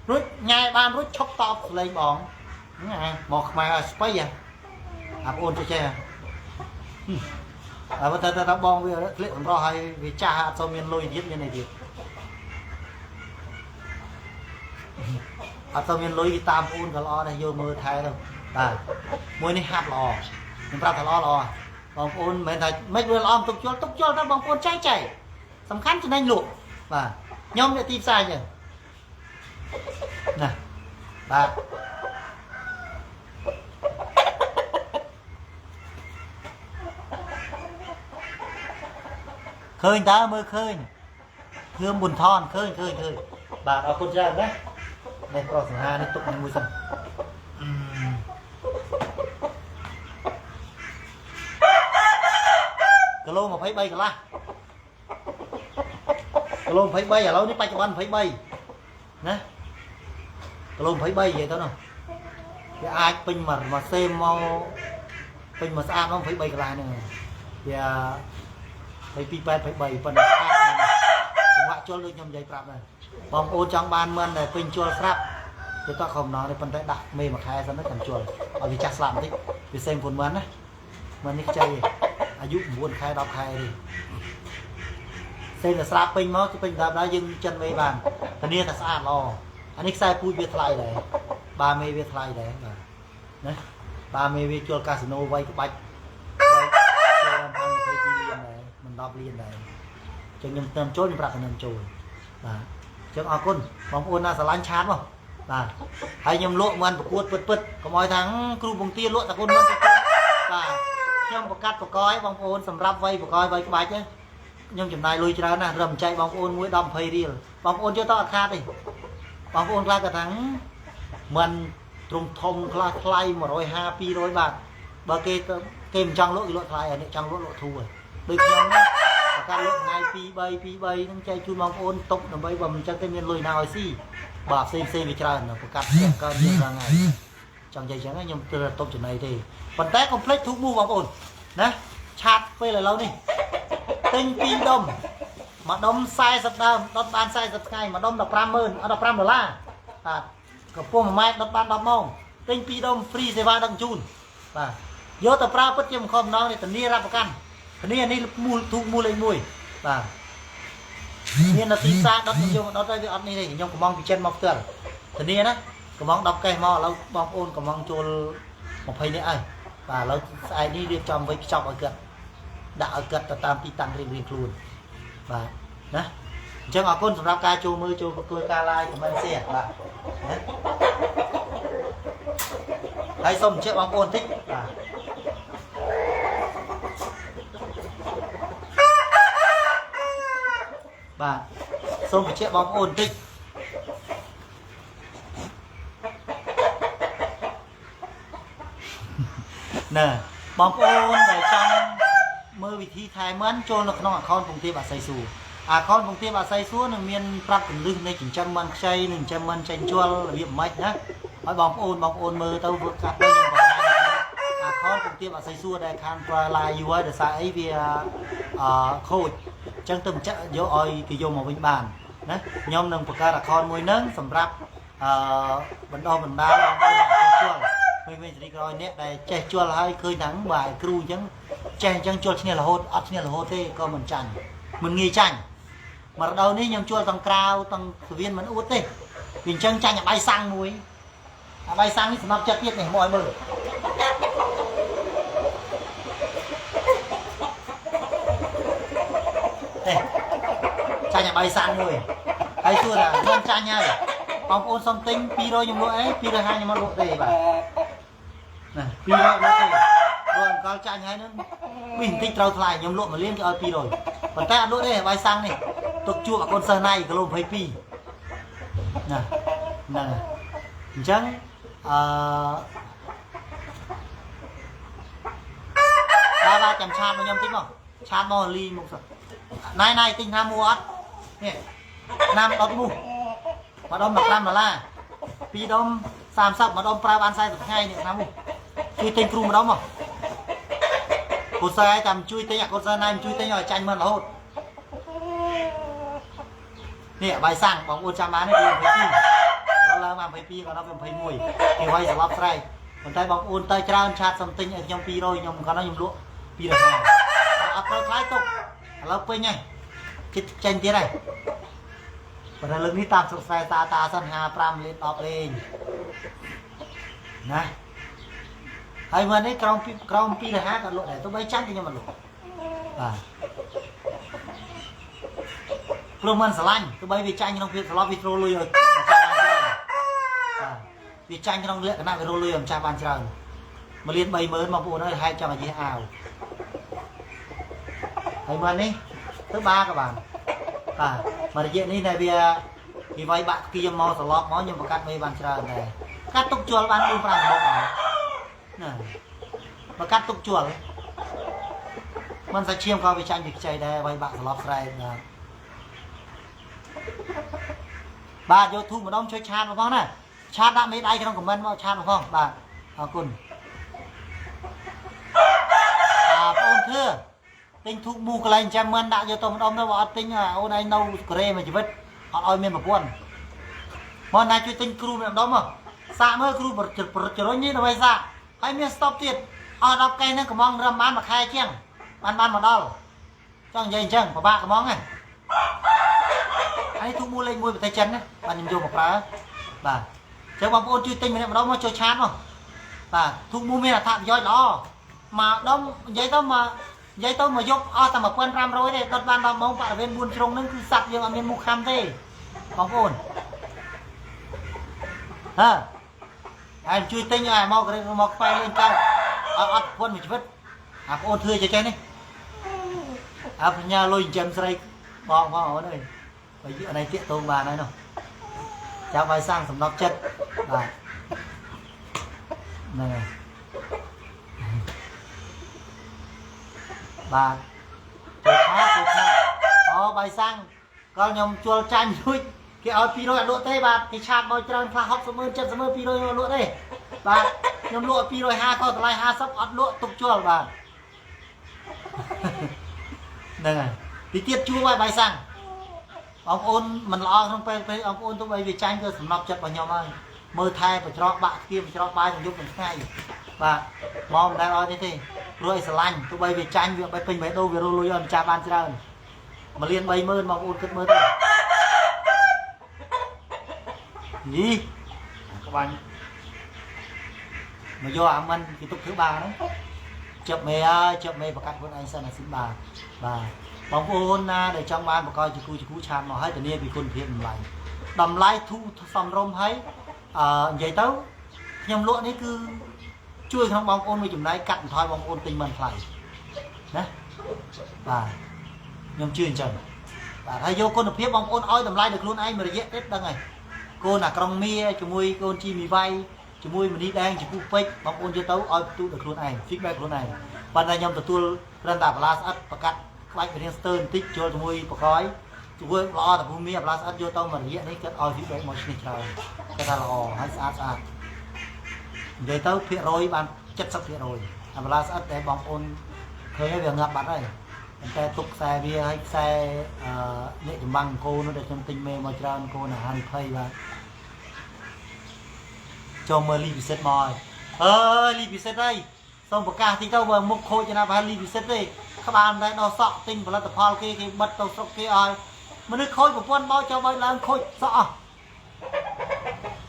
រួចញ៉ែបានរួចឈប់តបសលេងបងមកខ្មែរឲ្យស្បៃអាបងប្អូនចេះចេះ អើតែតែបងវាធ្លាក់សម្រស់ហើយវាចាស់អត់សូវមានលុយទៀតមានអីទៀតអត់សូវមានលុយតាមប្អូនក៏ល្អដែរយកមើលថែទៅបាទមួយនេះហាប់ល្អខ្ញុំប្រាប់ថាល្អល្អបងប្អូនមិនមែនថាមិនវាល្អទុកជល់ទុកជល់ទៅបងប្អូនចែកចែកសំខាន់ចំណេញលក់បាទខ្ញុំអ្នកទីផ្សារអញ្ចឹងណាបាទឃើញតើមើលឃើញធឿមប៊ុនថនឃើញឃើញឃើញបាទអរគុណច្រើនណានេះប្រុសសង្ហានេះទុកមួយសិនគីឡូ23កន្លះគីឡូ23ឥឡូវនេះបច្ចុប្បន្ន23ណាគីឡូ23និយាយទៅនោះវាអាចពេញមួយសេមមកពេញមួយស្អាតមក23កន្លះហ្នឹងវា22 8 23ប៉ុន្តែស្អាតចង្វាក់ជុលដូចខ្ញុំនិយាយប្រាប់ដែរបងប្អូនចង់បានមិនដែលពេញជុលស្រាប់ទៅតខំណងនេះប៉ុន្តែដាក់មេមួយខែសិនទៅចាំជុលឲ្យវាចាស់ស្លាប់បន្តិចវាសេមពុនមិនណាមិននេះខ្ចីអាយុ9ខែ10ខែទេសេមតែស្រាប់ពេញមកពេញដល់ដល់យើងចិនមេបានធានាថាស្អាតល្អអានេះខ្សែពូជវាថ្លៃដែរបាមេវាថ្លៃដែរបាទណាបាមេវាជុលកាស៊ីណូវៃក្បាច់ចូលបាន22លានដែរមិន10លានដែរចឹងខ្ញុំទៅចូលខ្ញុំប្រាប់ខ្ញុំចូលបាទចឹងអរគុណបងប្អូនណាស្រឡាញ់ឆាតមកបាទហើយខ្ញុំលក់មិនប្រកួតពិតពិតកុំឲ្យថាគ្រូពងទាលក់តែគុណមិនប្រកួតបាទខ្ញុំប្រកាត់ប្រកយបងប្អូនសម្រាប់វ័យប្រកយវ័យក្បាច់ខ្ញុំចំណាយលុយច្រើនណាស់រំចែកបងប្អូនមួយ10 20រៀលបងប្អូនយកទៅអត់ខាតទេបងប្អូនខ្លះក៏ថាមិនទ្រង់ធំខ្លះថ្លៃ150 200បាតបើគេគេមិនចង់លក់គេលក់ថ្លៃអានេះចង់លក់លក់ធូរដូចខ្ញុំនេះប្រកាសលក់ថ្ងៃ2 3 2 3ហ្នឹងចែកជូនបងប្អូនតុបដើម្បីបើមិនចឹងទេមានលុយណាឲ្យស៊ីបាទផ្សេងផ្សេងវាច្រើនប្រកាសកើនជាងថ្ងៃចង់និយាយចឹងខ្ញុំទើបតុបចំណៃទេប៉ុន្តែកុំភ្លេចធូបមូបងប្អូនណាឆាតពេលឥឡូវនេះទិញ2ដុំមួយដុំ40ដើមដុតបាន40ថ្ងៃមួយដុំ150,000អត់15ដុល្លារបាទកំពុង1ម៉ែត្រដុតបាន10ម៉ោងទិញ2ដុំហ្វ្រីសេវាដឹកជញ្ជូនបាទយកទៅប្រើពិតជាមិនខំម្ដងនេះធានាรับប្រកាន់ធានានេះមូលទូមូលលេខ1បាទមាននៅទីផ្សារដុតខ្ញុំយកមកដុតហើយវាអត់នេះទេខ្ញុំកំងពីចិនមកផ្ទាល់ធានាណាកំង10កេះមកឥឡូវបងប្អូនកំងចូល20នាក់ហើយបាទឥឡូវស្អែកនេះរៀបចំវិញខ្ចប់ឲ្យគាត់ដាក់ឲ្យគាត់ទៅតាមទីតាំងរៀងៗខ្លួនបាទណាអញ្ចឹងអរគុណសម្រាប់ការចូលមើលចូលប្រគល់ការ like comment share បាទណាហើយសូមបញ្ជាក់បងប្អូនតិចបាទបាទសូមបញ្ជាក់បងប្អូនតិចណែបងប្អូនដែលចង់មើលវិធីថែមចូលនៅក្នុង account ពងទាបអាស័យសួរ account ពងទាបអាស័យសួរនឹងមានប្រាប់កលឹះនៃចិញ្ចឹមមិនខ្ចីនិងចិញ្ចឹមមិនចេញជល់របៀបម៉េចណាឲ្យបងប្អូនបងប្អូនមើលទៅធ្វើកាត់ទៅខ្ញុំបង្ហាញ account ពងទាបអាស័យសួរដែលខាងប្រើ live យូរហើយដោយសារអីវាអឺខូចអញ្ចឹងទៅចាក់យកឲ្យគេយកមកវិញបានណាខ្ញុំនឹងបង្កើត account មួយហ្នឹងសម្រាប់អឺបណ្ដោះបណ្ដាលបងប្អូនអ្នកជល់វិញវិញសេរីក្រោយអ្នកដែលចេះជល់ហើយឃើញថាបាទគ្រូអញ្ចឹងចេះអញ្ចឹងជល់ឈ្នះរហូតអត់ឈ្នះរហូតទេក៏មិនចាញ់មិនងាយចាញ់មករដូវនេះខ្ញុំជល់ទាំងក្រៅទាំងពវៀនមិនអួតទេវាអញ្ចឹងចាញ់អបាយសាំងមួយអបាយសាំងនេះសំណប់ចិត្តទៀតនេះមកឲ្យមើលនេះចាញ់អបាយសាំងមួយហើយសួរថាខ្ញុំចាញ់ហើយបងប្អូនសុំទិញ200ខ្ញុំលក់អី250ខ្ញុំមកលក់ទេបាទណា200លក់ទេព្រោះអង្កលចាញ់ហើយនឹងពីបន្តិចត្រូវថ្លៃខ្ញុំលក់1លានគេឲ្យ200ប៉ុន្តែអត់លក់ទេបាយសាំងនេះទុកជួបអាកូនសិស្សណៃគីឡូ22ណាហ្នឹងអញ្ចឹងអឺបាទបាទចាំឆាតមកខ្ញុំតិចមកឆាតមកលីមកសិនណៃណៃទិញថាមួអត់នេះណាំដុតមូសម្ដុំ15ដុល្លារពីរដុំ30ម្ដុំប្រើបាន40ថ្ងៃនេះណាមូជួយទិញគ្រូម្ដុំមកកូនសិស្សចាំជួយទិញអាកូនសិស្សណៃជួយទិញឲ្យចាញ់មិនរហូតនេះបាយសាំងបងប្អូនចាំបានទេ22ឡើងមក22ក៏ដល់21គេវាយស្លាប់ស្រែកប៉ុន្តែបងប្អូនទៅច្រើនឆាតសំទិញឲ្យខ្ញុំ200ខ្ញុំគាត់ខ្ញុំលក់ 250អត់ត្រូវថ្លៃទុកឥឡូវពេញហើយជិតចេញទៀតហើយប៉ុន្តែលើកនេះតាមស្រុកស្រែតាតាសិន55លាន10លេងណាហើយមើលនេះក្រោមក្រោម250ក៏លក់ដែរទោះបីចាញ់ក៏ខ្ញុំមិនលក់បាទព្រោះមិនស្រឡាញ់ទោះបីវាចាញ់ក្នុងភាពស្លប់វាត្រូលលុយឲ្យម្ចាស់បានច្រើនបាទវាចាញ់ក្នុងលក្ខណៈវារលុយឲ្យម្ចាស់បានច្រើន1លាន30000បងប្អូនអើយហែកចង់ឲ្យយេអាវហើយមើលនេះទៅបាក៏បានបាទមួយរយៈនេះដែលវាវាវាយបាក់គៀមមកស្លប់មកខ្ញុំបង្កាត់មេបានច្រើនដែរកាត់ទុកជលបាន4 5មុខហើយណាបង្កាត់ទុកជលមិនសាច់ឈាមក៏វាចាញ់វាខ្ចីដែរវាយបាក់ស្លប់ស្រែបាទបាទយកធូបម្ដងជួយឆាតមកផងណាឆាតដាក់មេដៃក្នុងខមមិនមកឆាតមកផងបាទអរគុណអាបងអូនធ្វើទិញធូបមូកន្លែងចាំមិនដាក់យកទៅម្ដងទៅបើអត់ទិញអូនឯងនៅកូរ៉េមួយជីវិតអត់ឲ្យមានប្រពន្ធមកណាជួយទិញគ្រូម្ដងមកសាកមើលគ្រូប្រចរុញនេះដើម្បីសាកហើយមានស្តុបទៀតអស់10កែហ្នឹងកំងរំបានមួយខែជាងបានបានមកដល់ចង់និយាយអញ្ចឹងពិបាកកំងហ្នឹងហើយធូបមូលេខ1ប្រទេសចិនណាបាទខ្ញុំយកមកប្រើបាទអញ្ចឹងបងប្អូនជួយទិញម្នាក់ម្ដងមកជួយឆាតមកបាទធូបមូមានអត្ថប្រយោជន៍ល្អមកដុំនិយាយទៅមកនិយាយទៅមកយកអស់តែ1500ទេដុតបាន10ម៉ោងបរិវេណ4ជ្រុងហ្នឹងគឺសัตว์យើងអត់មានមូសខំទេបងប្អូនហាហើយជួយទិញឲ្យមកមកខ្វែលេងកើតអត់អត់ប្រពន្ធមួយជីវិតអាបងប្អូនធ្វើចេះចេះនេះអាបញ្ញាលុយចិញ្ចឹមស្រីបងផងអូនអើយបើយអីនេះតាកតងបានហើយនោះចាំឲ្យសាងសំណប់ចិត្តបាទហ្នឹងហើយបាទចូលឆាតចូលឆាតអូបាយសាំងក៏ខ្ញុំជួលចាញ់រួចគេឲ្យ200អត់លក់ទេបាទគេឆាតមកច្រើនខ្លះ60ម៉ឺន70ម៉ឺន200អត់លក់ទេបាទខ្ញុំលក់250ក៏តម្លៃ50អត់លក់ទុកជួលបាទហ្នឹងហើយទីទៀតជួលឲ្យបាយសាំងបងប្អូនមិនល្អក្នុងពេលពេលបងប្អូនទោះបីវាចាញ់ក៏សំណប់ចិត្តរបស់ខ្ញុំហើយមើលថែបច្រកបាក់គៀបច្រកបាយទាំងយប់ទាំងថ្ងៃបាទមកមិនដែលឲ្យនេះទេព្រោះឲ្យស្រឡាញ់ទោះបីវាចាញ់វាបីពេញបេះដូងវារលុយឲ្យម្ចាស់បានច្រើន1លាន30000បងប្អូនគិតមើលទៅយី ក្បាញ់ មកយកអាមិនគេទុកធ្វើបាហ្នឹងចាប់មេហើយចាប់មេប្រកាសខ្លួនឯងសិនអាស៊ីបាបាទបងប្អូនណាដែលចង់បានបកយជាគូជាគូឆាតមកឲ្យធានាពីគុណភាពតម្លៃតម្លៃធូរសមរម្យហើយអឺនិយាយទៅខ្ញុំលក់នេះគឺជួយក្នុងបងប្អូនមួយចំណែកកាត់បន្ថយបងប្អូនទិញមិនថ្លៃណាបាទខ្ញុំជឿអញ្ចឹងបាទហើយយកគុណភាពបងប្អូនឲ្យតម្លៃដល់ខ្លួនឯងមួយរយៈទៀតដឹងហើយកូនអាក្រុងមៀជាមួយកូនជីមីវៃជាមួយមនីដែងចំពោះពេជ្របងប្អូនយកទៅឲ្យបន្ទូដល់ខ្លួនឯង feedback ខ្លួនឯងប៉ុន្តែខ្ញុំទទួលគ្រាន់តែបន្លាស្អិតប្រកាសក្បាច់រៀងស្ទើរបន្តិចចូលជាមួយបកយជួយល្អតែភូមិអាបន្លាស្អិតយកទៅមួយរយៈនេះគាត់ឲ្យ feedback មកឈ្នះច្រើនគាត់ថាល្អហើយស្អាតស្អាតនិយាយទៅភាគរយបាន70%អាបន្លាស្អិតតែបងប្អូនឃើញហើយវាងាប់បាត់ហើយប៉ុន្តែទុកខ្សែវាឲ្យខ្សែអឺអ្នកចម្បាំងអង្គនោះដែលខ្ញុំទិញមេមកច្រើនគោអាហានិភ័យបាទចូលមើលលីពិសិដ្ឋមកហើយអើយលីពិសិដ្ឋហើយសូមប្រកាសតិចទៅបើមុខខូចណាប្រហែលលីពិសិដ្ឋទេក្បាលមិនដែលដល់សក់ទិញផលិតផលគេគេបិទទៅស្រុកគេឲ្យមនុស្សខូចប្រពន្ធបោចោលបោចឡើងខូចសក់អស់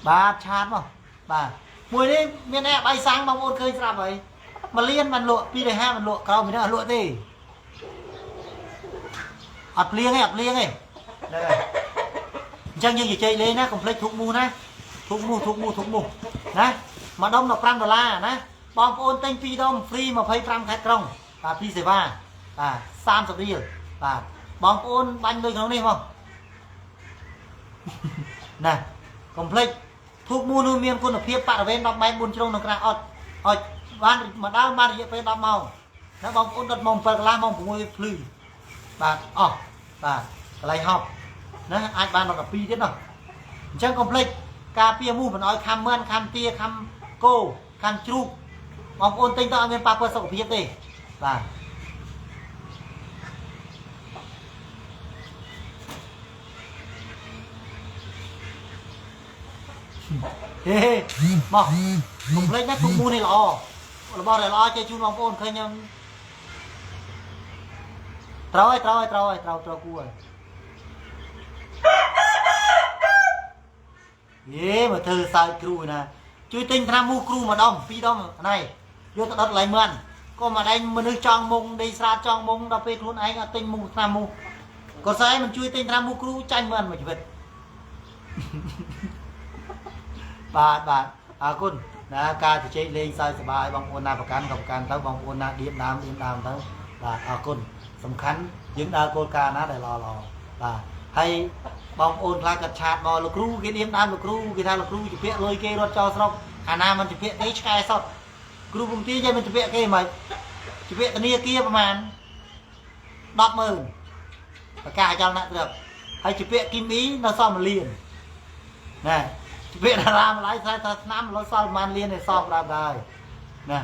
បាទឆាតមកបាទមួយនេះមានអ្នកបាយសាំងបងប្អូនឃើញស្រាប់ហើយមួយលានបានលក់250បានលក់ក្រោមពីនេះអត់លក់ទេអត់ភ្លៀងទេអត់ភ្លៀងទេហ្នឹងហើយអញ្ចឹងយើងជជែកលេងណាកុំភ្លេចធូបមូសណាធូបមូសធូបមូសធូបមូសណាមួយដុំ15ដុល្លារណាបងប្អូនទិញ2ដុំ free 25ខេត្តក្រុងបាទពីសេវាបាទ30រៀលបាទបងប្អូនបាញ់លុយក្នុងនេះមកណាកុំភ្លេចធូបមូសនោះមានគុណភាពបរិវេណ10ម៉ែត្រ4ជ្រុងក្នុងក្រាស់អត់អត់បានមួយដើមបានរយៈពេល10ម៉ោងណាបងប្អូនដុតម៉ោង7កន្លះម៉ោង6វាភ្លឺបាទអស់បាទកន្លែងហប់ណាអាចបានដល់12ទៀតនោះអញ្ចឹងកុំភ្លេចការពារមូសមិនឲ្យខំមឿនខំទាខំគោខំជ្រូកបងប្អូនទិញទៅអត់មានប៉ះពាល់សុខភាពទេបាទហេមកកុំភ្លេចណាទូមូសនេះល្អរបស់ដែលល្អចេះជូនបងប្អូនឃើញខ្ញុំ ត្រូវហើយត្រូវហើយត្រូវហើយត្រូវត្រូវគួរហើយយេមកធ្វើសើចគ្រូណាជួយទិញថ្នាំមូសគ្រូមួយដុំពីរដុំណៃយកទៅដុតឡៃមឿនក៏មកឯងមនុស្សចង់មុងដេកស្រាតចង់មុងដល់ពេលខ្លួនឯងអត់ទិញមូសថ្នាំមូសក៏ស្អែមិនជួយទិញថ្នាំមូសគ្រូចាញ់មឿនមួយជីវិតបាទបាទអរគុណណាការជជែកលេងសើចសប្បាយបងប្អូនណាប្រកាន់ក៏ប្រកាន់ទៅបងប្អូនណាឌៀបដើមឌៀបដើមទៅបាទអរគុណសំខាន់យើងដើរគោលការណ៍ណាដែលល្អល្អបាទហើយបងប្អូនខ្លះគាត់ឆាតមកលោកគ្រូគេឌៀមដើមលោកគ្រូគេថាលោកគ្រូជពាក់លុយគេរត់ចោលស្រុកអាណាមិនជពាក់ទេឆ្កែសុតគ្រូពំទាយាយមិនជពាក់គេមិនជពាក់ធនាគារប្រហែល100000ប្រកាសចលនៈត្រឹបហើយជពាក់គីមីនៅសល់1លានណាជពាក់តារាម្លាយស្រែថាឆ្នាំឥឡូវសល់ប្រហែលលានឯសងប្រាប់ដែរណា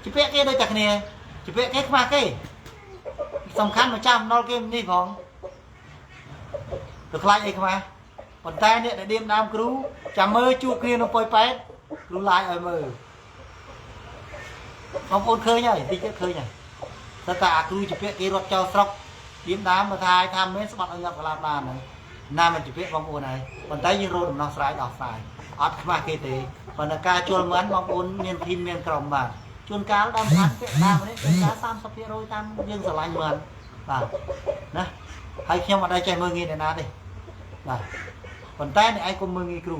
ជពាក់គេដូចតែគ្នាជពាក់គេខ្មាស់គេសំខាន់មកចាំដល់គេនេះផងទៅខ្លាចអីខ្មាស់ប៉ុន្តែអ្នកដែលឌៀមដើមគ្រូចាំមើលជួបគ្នានៅប៉ោយប៉ែតគ្រូឡាយឲ្យមើលបងប្អូនឃើញហើយតិចទៀតឃើញហើយតែតាអាគ្រូជពាក់គេរត់ចោលស្រុកឌៀមដើមមកថាឲ្យថាមិនស្បាត់ឲ្យងាប់កលាបបានហើយណាមិនជពាក់បងប្អូនហើយប៉ុន្តែយើងរកដំណោះស្រាយដោះស្រាយអត់ខ្មាស់គេទេប៉ុន្តែការជួលមិនបងប្អូនមានធីមមានក្រុមបាទជួនកាលដើមផាត់ពាក់ដើមនេះជួនកាល30%តាមយើងស្រឡាញ់មិនបាទណាហើយខ្ញុំអត់ได้ចេះមើលងាយអ្នកណាទេបាទប៉ុន្តែអ្នកឯងកុំមើលងាយគ្រូ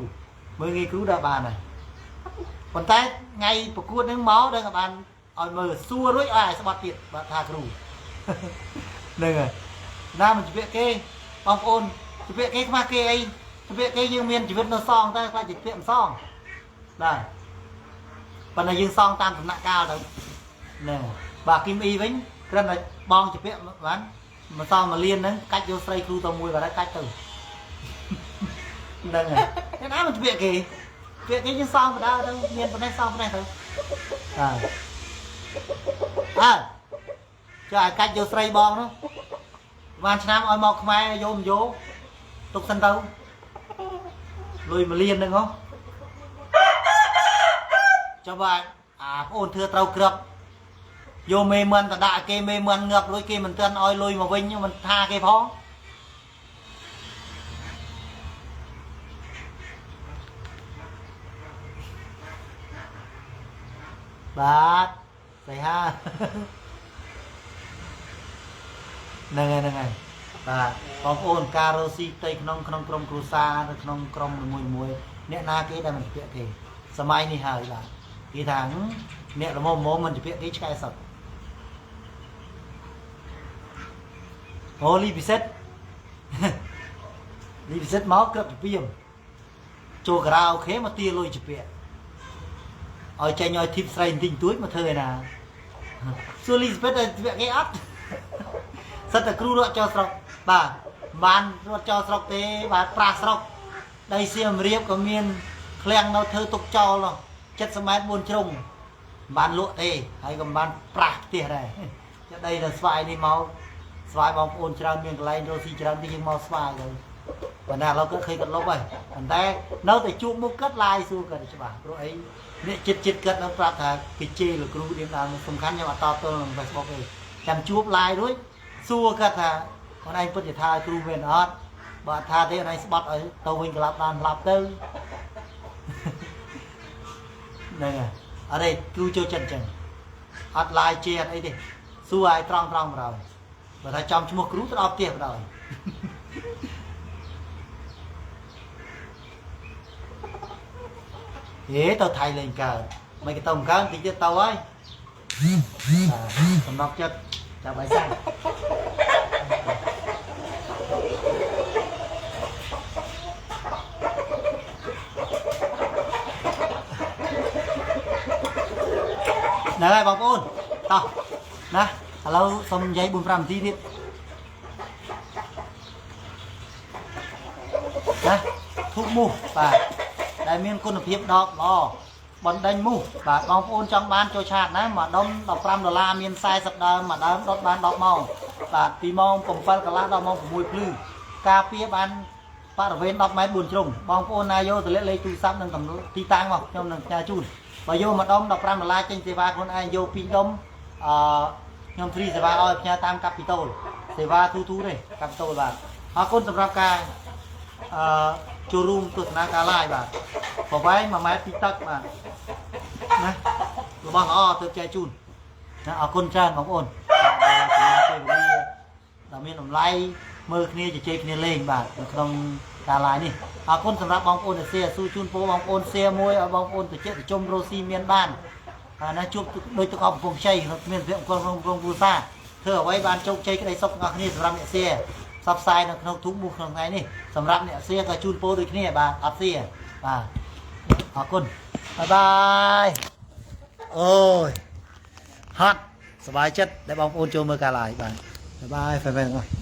មើលងាយគ្រូដល់បានហើយប៉ុន្តែថ្ងៃប្រកួតនឹងមកដល់ក៏បានឲ្យមើលសួររួចឲ្យស្បត់ទៀតបាទថាគ្រូហ្នឹងហើយណាមិនជពាក់គេបងប្អូនជពាក់គេខ្មាស់គេអីជពាក់គេយើងមានជីវិតនៅសងតែខ្លាចជពាក់មិនសងបាទប៉ុន្តែយើងសងតាមដំណាក់កាលទៅហ្នឹងបាទគីមអ៊ីវិញគ្រាន់តែបងជពាក់បានមកសងមួយលានហ្នឹងកាច់យកស្រីគ្រូទៅមួយបាទកាច់ទៅហ្នឹងហើយអ្នកណាមិនជពាក់គេជពាក់គេយើងសងបដាទៅមានប៉ុណ្ណេះសងប៉ុណ្ណេះទៅបាទអើចុះឲ្យកាច់យកស្រីបងនោះបានឆ្នាំឲ្យមកខ្មែរយកមិនយកទុកសិនទៅលុយមួយលានហ្នឹងហ៎ចុះបាទអាប្អូនធ្វើត្រូវក្រឹបយកមេមិនទៅដាក់គេមេមិនងាប់លុយគេមិនទាន់ឲ្យលុយមកវិញមិនថាគេផងបាទស្អីហាហ្នឹងហើយហ្នឹងហើយបាទបងប្អូនការរកស៊ីផ្ទៃក្នុងក្នុងក្រុមគ្រួសារនៅក្នុងក្រុមមួយមួយអ្នកណាគេដែលមិនជពាក់គេសម័យនេះហើយបាទគេថាអ្នកល្មមមមិនជពាក់គេឆ្កែសុតអូលីពិសិដ្ឋលីពិសិដ្ឋមកក្រឹបជពាមចូលការ៉ាអូខេមកទាលុយជពាក់ឲ្យចេញឲ្យធីបស្រីបន្តិចបន្តួចមកធ្វើឯណាសួរលីពិសិដ្ឋជពាក់គេអត់សិតតែគ្រូរត់ចោលស្រុកបាទបានរត់ចោលស្រុកទេបាទប្រាស់ស្រុកដីសៀមរាបក៏មានឃ្លាំងនៅធ្វើទុកចោលនោះ70ម៉ែត្រ4ជ្រុងបានលក់ទេហើយក៏បានប្រាស់ផ្ទះដែរដីនៅស្វាយនេះមកស្វាយបងប្អូនច្រើនមានកន្លែងរកស៊ីច្រើនទីយើងមកស្វាយទៅប៉ុន្តែឥឡូវគាត់ឃើញគាត់លុបហើយប៉ុន្តែនៅតែជួបមុខគាត់ឡាយសួរគាត់ច្បាស់ព្រោះអីអ្នកចិត្តចិត្តគាត់នៅប្រាប់ថាគេជេរលោកគ្រូរៀនដើមសំខាន់ខ្ញុំអត់តបទល់នឹង Facebook ទេចាំជួបឡាយរួចសួរគាត់ថាអូនឯងពិតជាថាគ្រូមែនអត់បើអត់ថាទេអូនឯងស្បត់ឲ្យទៅវិញក្លាប់បានផ្លាប់ទៅហ្នឹងហើយអត់ទេគ្រូចូលចិត្តអញ្ចឹងអត់ឡាយជាអត់អីទេសួរឲ្យត្រង់ត្រង់បណ្ដោយបើថាចំឈ្មោះគ្រូទៅដល់ផ្ទះបណ្ដោយហេទៅថៃលេងកើតមិនគេទៅមិនកើតតិចទៀតទៅហើយសំណប់ចិត្តចាប់ឲ្យសាំងហ្នឹងហើយបងប្អូនតោះណាឥឡូវសូមនិយាយ4 5នាទីទៀតណាធូបមូសបាទដែលមានគុណភាពដកល្អបណ្ដេញមូសបាទបងប្អូនចង់បានចូលឆាតណាមួយដុំ15ដុល្លារមាន40ដើមមួយដើមដុតបាន10ម៉ោងបាទពីម៉ោង7កន្លះដល់ម៉ោង6ភ្លឺការពារបានបរិវេណ10ម៉ែត្រ4ជ្រុងបងប្អូនណាយកទៅលេខទូរស័ព្ទនិងទីតាំងមកខ្ញុំនឹងផ្ញើជូនបើយកមួយដុំ15ដុល្លារចេញសេវាខ្លួនឯងយក2ដុំអឺ ខ្ញុំ free សេវាឲ្យផ្ញើតាមកាពីតូលសេវាធូធូទេកាពីតូលបាទអរគុណសម្រាប់ការអឺចូលរួមទស្សនាការ live បាទប្រវែង1ម៉ែត្រពីទឹកបាទណារបស់ល្អទើបចែកជូនណាអរគុណច្រើនបងប្អូនបាទពេលវេលាដ៏មានតម្លៃមើលគ្នាជជែកគ្នាលេងបាទនៅក្នុងការ live នេះអរគុណសម្រាប់បងប្អូនដែល share ស៊ូជូនពរបងប្អូន share មួយឲ្យបងប្អូនទៅជិះទៅជុំរស់ស៊ីមានបានអាណាជួបដូចទឹកអប់កំពង់ខ្ចីក្នុងមានភាពអង្គក្នុងក្នុងគ្រួសារធ្វើអ្វីបានជោគជ័យក្តីសុខទាំងអស់គ្នាសម្រាប់អ្នក share ផ្សព្វផ្សាយនៅក្នុងទូមូសក្នុងថ្ងៃនេះសម្រាប់អ្នក share ក៏ជូនពរដូចគ្នាបាទអត់ share បាទអរគុណ bye bye អូយហត់សប្បាយចិត្តដែលបងប្អូនចូលមើលការ live បាទ bye bye ហ្វេនៗទាំងអស់។